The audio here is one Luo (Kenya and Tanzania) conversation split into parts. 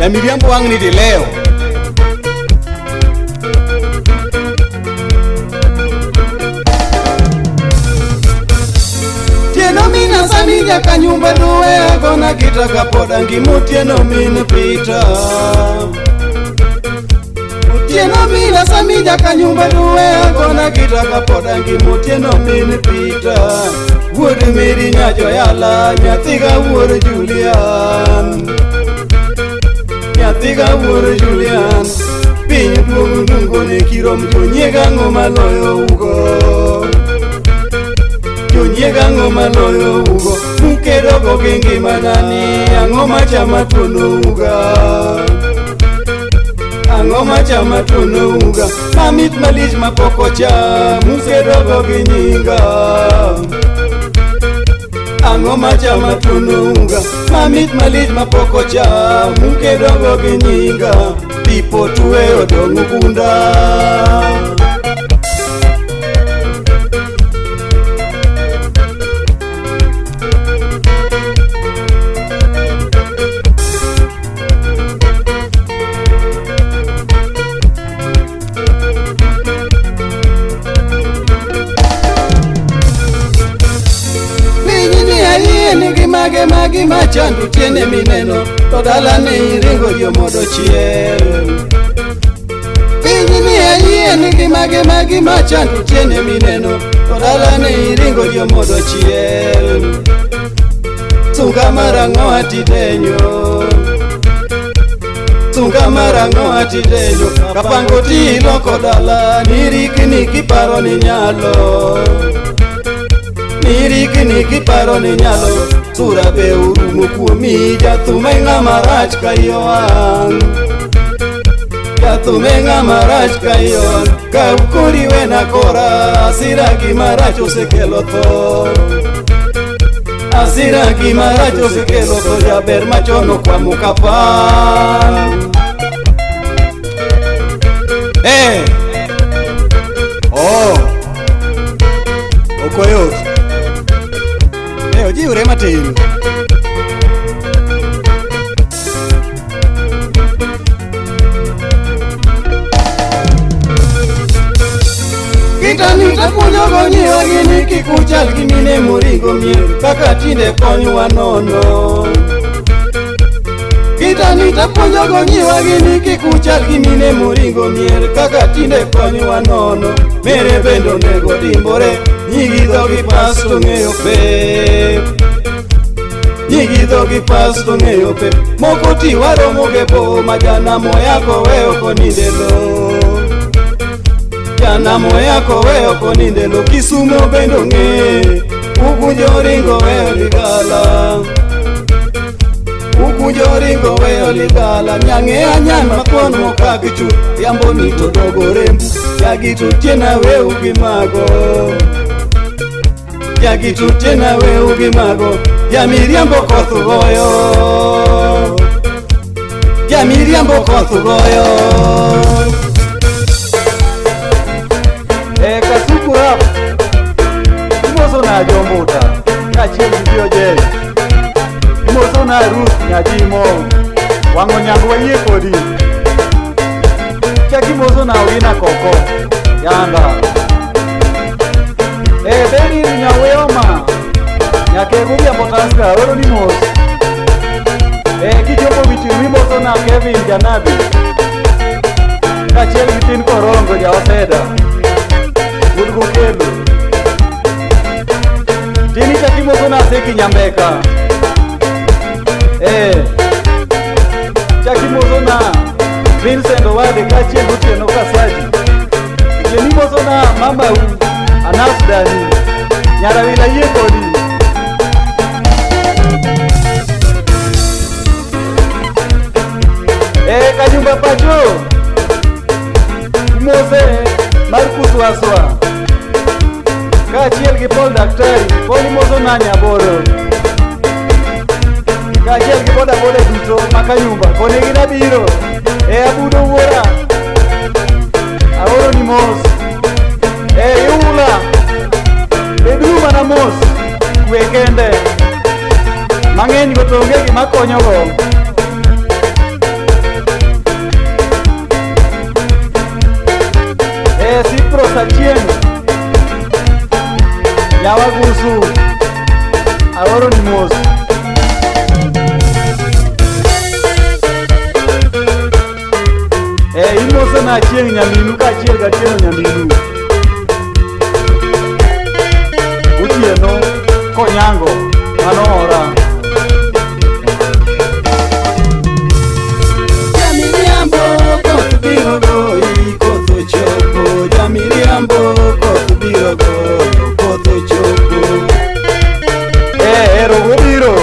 Jamiriambo wang' ni dilewo. Tieno mina sani nyaka nyumba duwe agona kitaka poda ngima otieno min Peter. Otieno mina sani nyaka nyumba duwe agona kitaka poda ngima otieno min Peter. Wuod Miri nyajoyala nyathiga wuor Julian. Nyathiga wuor Julian. Piny duong' dungo ne kirom jonyiega ang'o maloyo ugo. Jonyiega ang'o maloyo ugo. Mukedogo gi ngimana ni ang'o machama tuono uga. Ang'o machama tuono uga. Mamit malich mapok ocham mukedogo gi nyinga. Ang'o machama tuono uga. Mamit malich mapok ocham mukedogo gi nyinga. Pipo tuwe odong' gunda. Mage magi machando tiende mineno to dala ne iringo jomodo chiel. Piny ni ayie nigi mage magi machando tiende mineno to dala ne iringo jomodo chiel. Sunga marang'o atidenyo. Sunga marang'o atidenyo. Kapango ti iloko dala nirikni kiparo ni nyalo. Nirikni kiparo ni nyalo. Sura be orumo kuomi jathum e ng'ama rach ka iowang'. Jathum e ng'ama rach ka iowang'. Kaw kori wena kora asira gima rach osekelo tho. Asira gima rach osekelo tho jaber machon okwamo kapal. Eh! Oh! Ok oyot. Ojiwre matin. Kitani tapuonjogo nyiwa gini kik uchal gi mine moringo mier kaka tinde konywa nono. Kitani tapuonjogo nyiwa gini kik uchal gi mine moringo mier kaka tinde konywa nono. Mere bende onego dimbore nyigi dhogi pas to ng'eyo pep. Nyigi dhogi pas to ng'eyo pep. Moko ti waromo ge boma janamo yako weyo konindelo. Janamo yako weyo konindelo. Kisumo bende ong'e Ugunjo ringo weyo ligala. Ugunjo ringo weyo ligala. Nyang'e anyan mathuon mokak chu yambo ni to dogo rembu. Jagi tutiena weu gi mago. Jagi tutiena weu gi mago. Jamiriambo koth goyo. Jamiriambo koth goyo. E Kasuku rap imoso na Jombuta kaachiel gi Jojel. Imoso na Ruth Nyajimo wang'o nyango wayie kodi. Chak imoso na Owina Koko Yanga. E Beryl Nyaweoma Nyakego Odhiambo Tusker oro ni mos. E kichopo Wichiri imoso na Kevin Janabi kaachiel gi Tin Korongo ja Oseda wuod Gokelo. Tini chak imoso na Seki Nyambeka. E chak imoso na Vincent Owade kaachiel gi Otieno Kasaji. Otieno imoso na mamau Anas Dani Nyarawila yie kodi. E Kanyumba pacho Mose Marcus Waswa kaachiel gi Paul Daktari. Paul imoso na Nyaboro kaachiel gi boda boda duto ma Kanyumba koni gin abiro. E Abudo wuora aoro ni mos. E Iula beduru mana mos kwe kende mang'eny go to onge gima konyogo. Nyawagusu aoro ni mos. Imoso na Achieng' nyaminu kaachiel gi Atieno nyaminu. Otieno konyango mano ora. Jamiriambo koth biro goyi koth ochopo. Jamiriambo koth biro goyo koth ochopo. Ero obiro.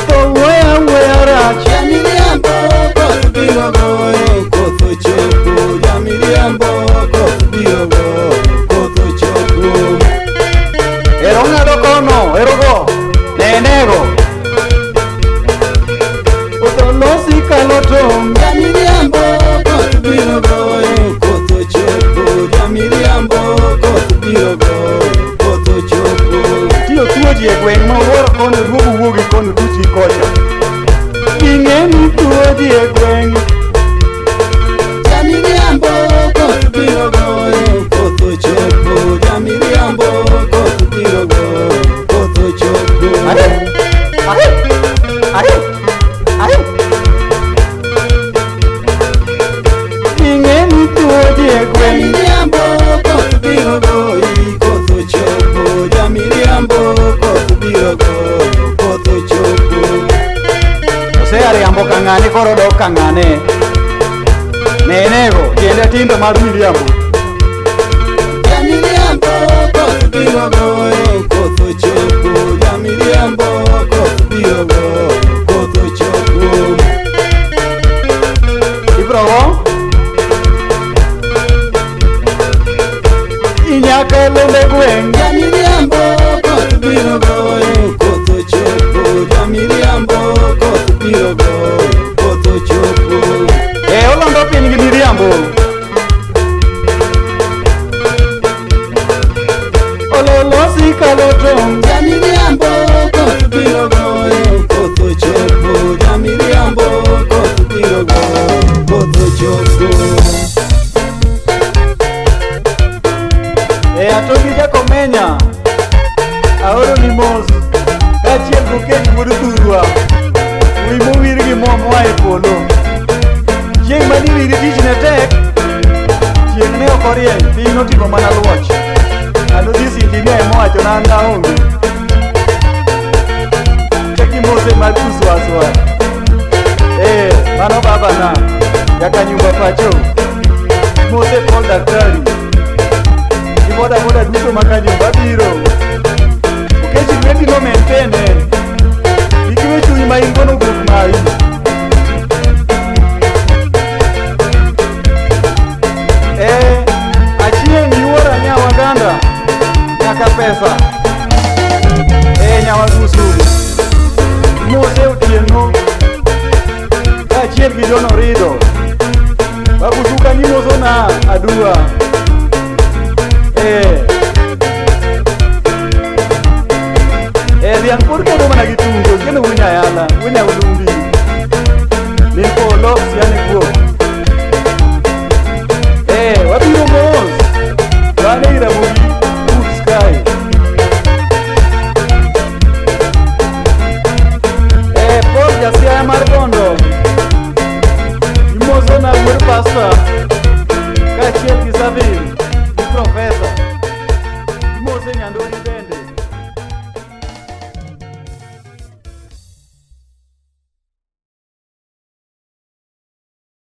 To wuoyo awuoya rach. Jamiriambo koth biro goyo koth ochopo. Jamiriambo koth biro goyo koth ochopo. Ero ng'ado kono, ero go. Nenego. Otolosi kalo tong'. Jamiriambo koth biro goyo koth ochopo. Jamiriambo koth biro goyo koth ochopo. Tiyo tuo ji e gweng' ma oluoro kono duogo wuogi kono tuch gi kocha. Ging'e ni tuo ji e gweng'. Jamiriambo koth biro goyo koth ochopo. Jamiriambo koth biro goyo koth ochopo. Ahe! Ahe! Ahe! Ahe! Ging'e ni tuo ji e gweng'. Jamiriambo koth biro goyi koth ochopo. Jamiriambo koth biro goyo koth ochopo. Osea riambo ka ng'ane koro dok ka ng'ane. Nenego tiende tindo mar miriambo. Jamiriambo koth biro goyo koth ochopo. Jamiriambo koth biro goyo koth ochopo. Ibro go? Inyakalonde gweng'. Jamiriambo koth biro goyo koth ochopo. Jamiriambo koth biro goyo koth ochopo. Olondo piny gi miriambo. Ololosi kalo tong'. Jamiriambo koth biro goyo koth ochopo. Jamiriambo koth biro goyo koth ochopo. Atogi Jakomenya aoro ni mos kaachiel gokech wuod thurwa. Wi mowir gi mo moa e polo. Chieng' maniwiri tich ne tek, chieng' ne ok orieny, piny noting'o mana luoch. Anodhi Sindinia emowachona an naonge. Chakimose mar kuswaswa. Mano babana, jakanyumba pacho. Mose Paul Daktari. Gi boda boda duto ma kanyumba biro. Okechi lweti no maintain. Kik iwe chuny ma in go no guok mari. Achieng' yuora Nyawaganda nyaka pesa. Nyawagusu. Mose Otieno kaachiel gi John Orido. Bagusu kanimoso na adua. Dhiang' pod kedo mana gi tunge, kendo wunya yala, wunya ulumbi. Min polo siane guok. Wabiro mos. Wan ei Ramogi Food Sky. Paul Jasiaya mar Bondo. Imoso na wuod pasta kaachiel gi Savin.